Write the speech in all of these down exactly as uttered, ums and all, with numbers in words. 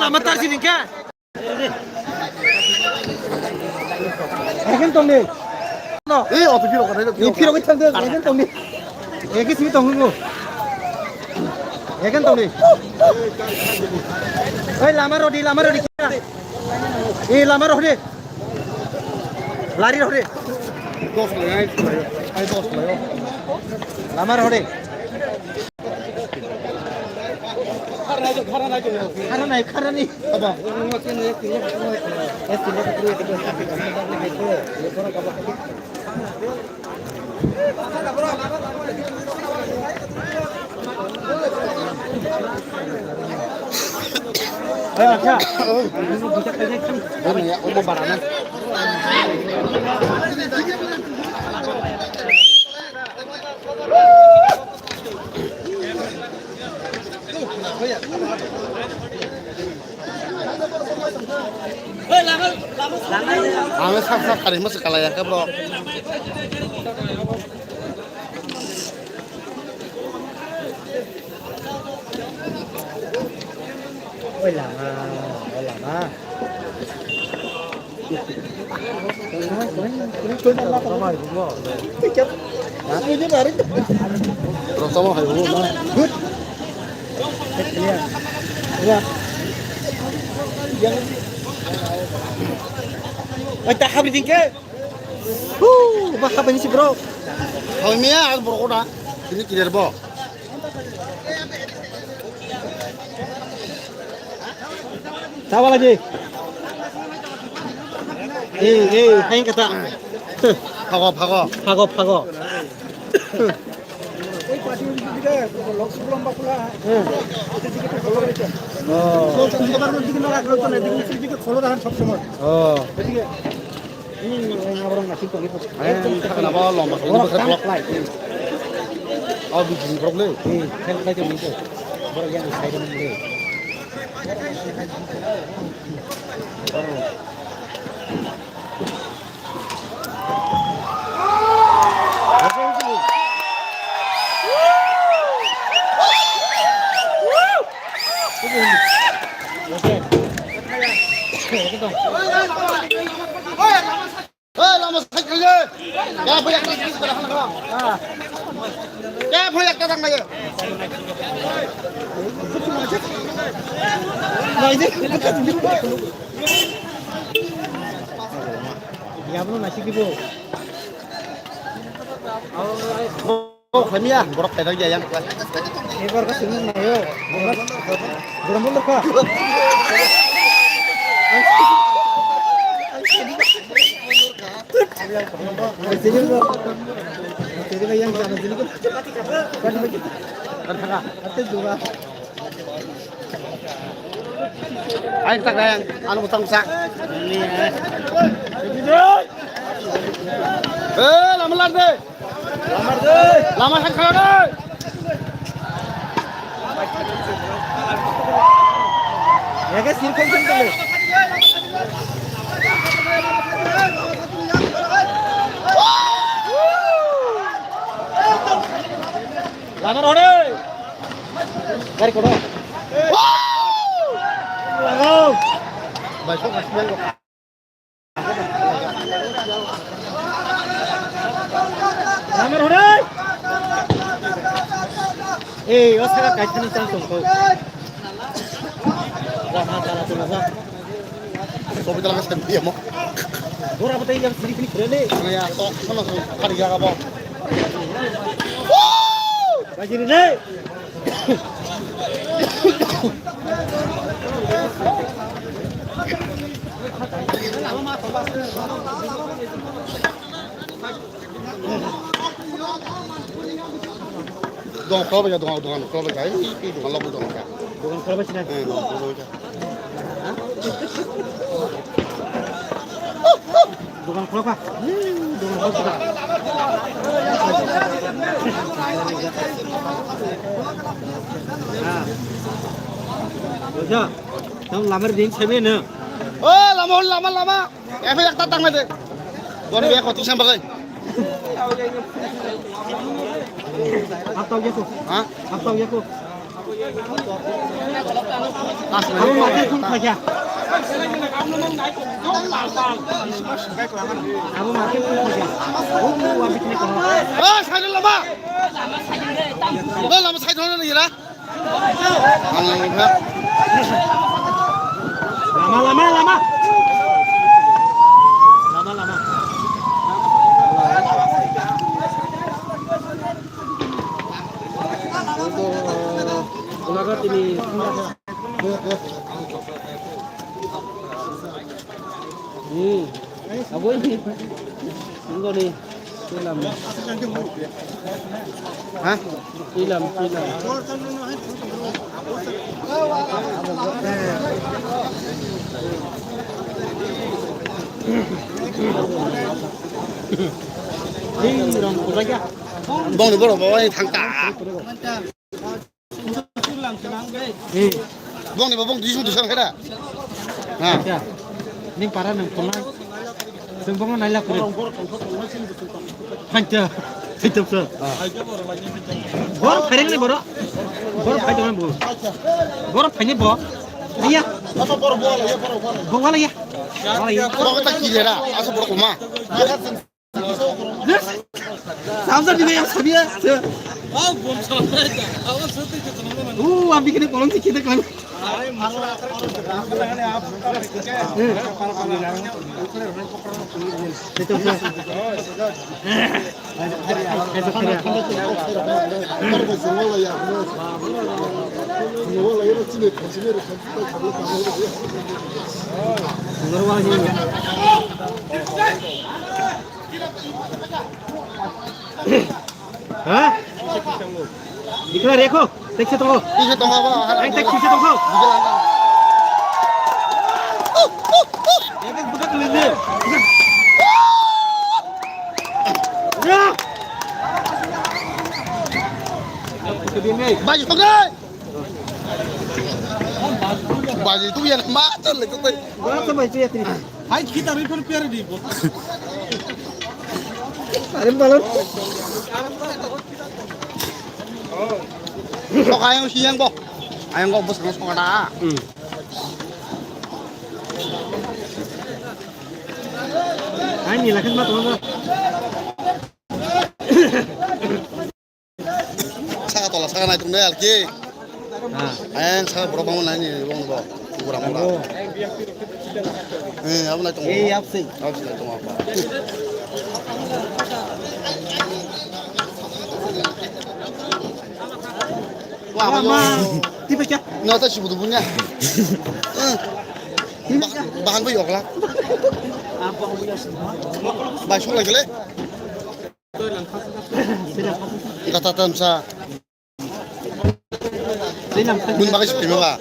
Lama tar sini kha. Eken tongni. No. Eh, oto phiro kare. Ni phiro kare thangde, eken tongni. Eken simi tongo. Eken tongni. Oi, lama rodi, lama rodi. Eh, lama rodi. Lari rodi. Dos lai, ai, dos lai. Lama rodi. Khara nai, khara ni. Aba. Ayo, acha. Omo barana. Ang sak sak kari masa kalai ya, bro. Oi lama, oi lama. Rosama hai bu na. Oi, ta habri dingke. Hu, ba habri si bro. Hoi miya, al bro koda. Ini kider bo. Tawala ji. Eh, eh, hain kata. Phago, phago. Phago, phago. Oh. Ang thaka na ba lomba kali bwkha khlai. Aw bwkha ni borok le. Borok yang sai dong le. Hey, lama cycle ye. Ya, phai ekta cycle kara hana kara. Ya, phai ekta tang ye. Ya, bro, nasi kibo. Oh, kami ya, borok kaidak ya yang. Ebar ka sini na yo. Borok, borok mun ka. Sini ko. Sini ko yang sana sini ko. Kan thaka. Ate juga. Aing tak dayang, anu butang sak. Eh, lama lar de. Lama sak khala de. Ege sirkhon sirkhon le. Lama rode. Gari kono. Lagao. Bai, sok asli yang kok. Lama rode. Eh, o saka kaithani chang tong kau. Wah, ha, tala tula sa. Sobi tala ka sen dia mo. Dora bata yang sini sini kure le. Ya, to, mana tu hari ya apa? Bajiri le. Dogan khulok bai kha, dogan, dogan khulok bai kha, ei, ei dogan lobwi dogan kha. Dogan khulok bai sina? Eh, dogan khulok bai kha. Dogan khulok kha? Dogan khulok kha? Ah. Boja, tamo lamar din sebe na? O, lama, lama, lama. Ephe ekta tangla de. Boni be koti sam bagai. Atau ya ko? Ha? Atau ya ko? Abo market kun khaikha. Abo market kun khaikha. O, o, o, abitne kono. O, side lama. O, lama side hono nira. Ang lama. Lama, lama, lama. Lama, lama. Unaga tini. Hmm. Abo ini. Enggak nih. Film. Hah? Film, film. Bongni borok bo thangka. Bongni bo bong duisu duisu khe da. Ha. Ning para nang kulai. Sing bong nai la kuri. Phanja. Thaitok sa. Bor phaireng ni boro. Bor phai dong bo. Bor phai ni bo. Iya. Bo wala ya. Wala ya. Bo ta ki da. Asa bor kuma. Samsa di yang sabia. Uh, abi kene kolom si kita kan. Ha? Dikla reko, tekse tongo. Tekse tongo ba? Ai, tekse tongo. Bai, tongo. Bai, tu yang macam lagi tu. Gua tuh bai tu ya, tini. Hai, kita rifan piara di. Arim balon. Sok ayang siang bo. Ayang kok bos nang sok ada. Hmm. Hai, ni lakin ba, teman-teman. Saka tola saka nai tung dai alki. Ha. Ayang saka borok bangma nai ni bong bo. Bura bura. Eh, abo nai tung. Eh, absing. Absing nai tung apa? Wah, ma. Tipe kya? No ta sibu dubunya. Bahan bo yokla. Bai sok lagi le. Gata tamsa. Bun bagai sipima ba.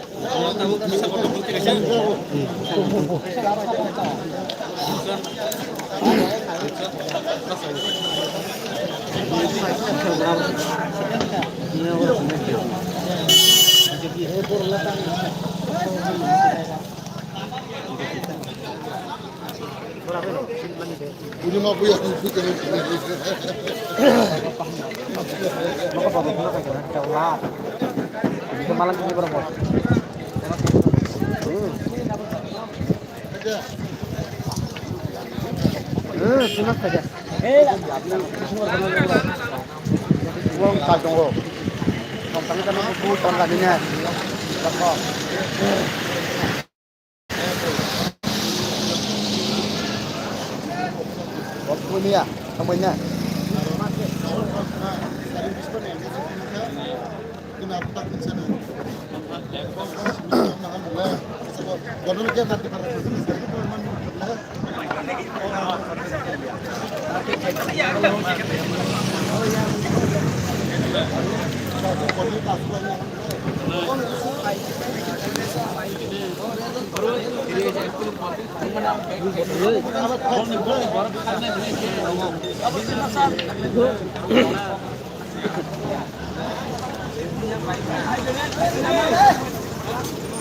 Bunia, tambaina.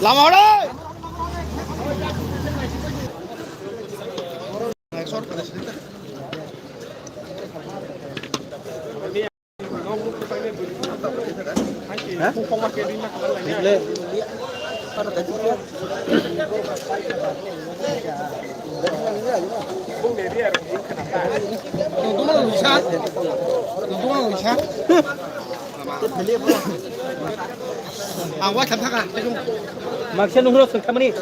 Lama hore. Ang wa thang thang. Maksa nungro sengkamani.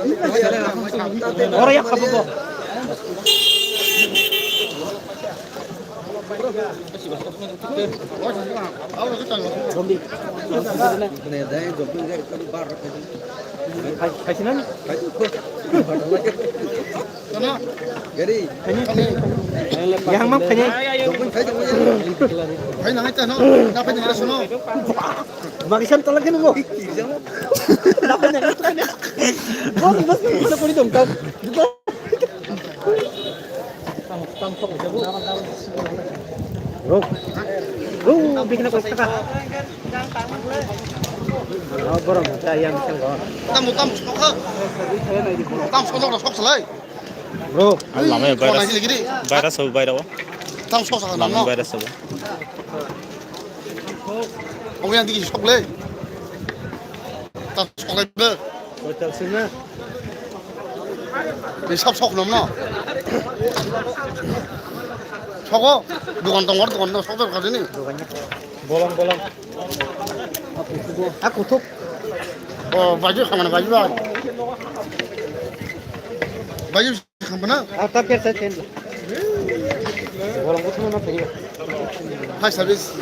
Ora yak kabuko. Yang mak phai. Phai nang aja no. Na phai nang aja no. Magisan tolak kene mo. Na phai nang aja no. Bos bos kene kuri dong tau. Bro. Bro, bikna koi taka. Oh, bro, ta yang sel go. Tam tam sok. Tam sok sok sok selai. Bro. Lama ya virus. Virus ho virus. Tam sok sok. Lama virus ho. Oke yang tinggi sok le. Tam sok le. Hotel sini. Ni sab sok nom no. Sogo, dukan tong, dukan tong, sok sok kadi ni. Bolong, bolong. Aku tuh. Oh, baju khamana baju bang. Baju khamana. Ah, tak ya saya. Bolong ko tuh mana tadi? Fire service.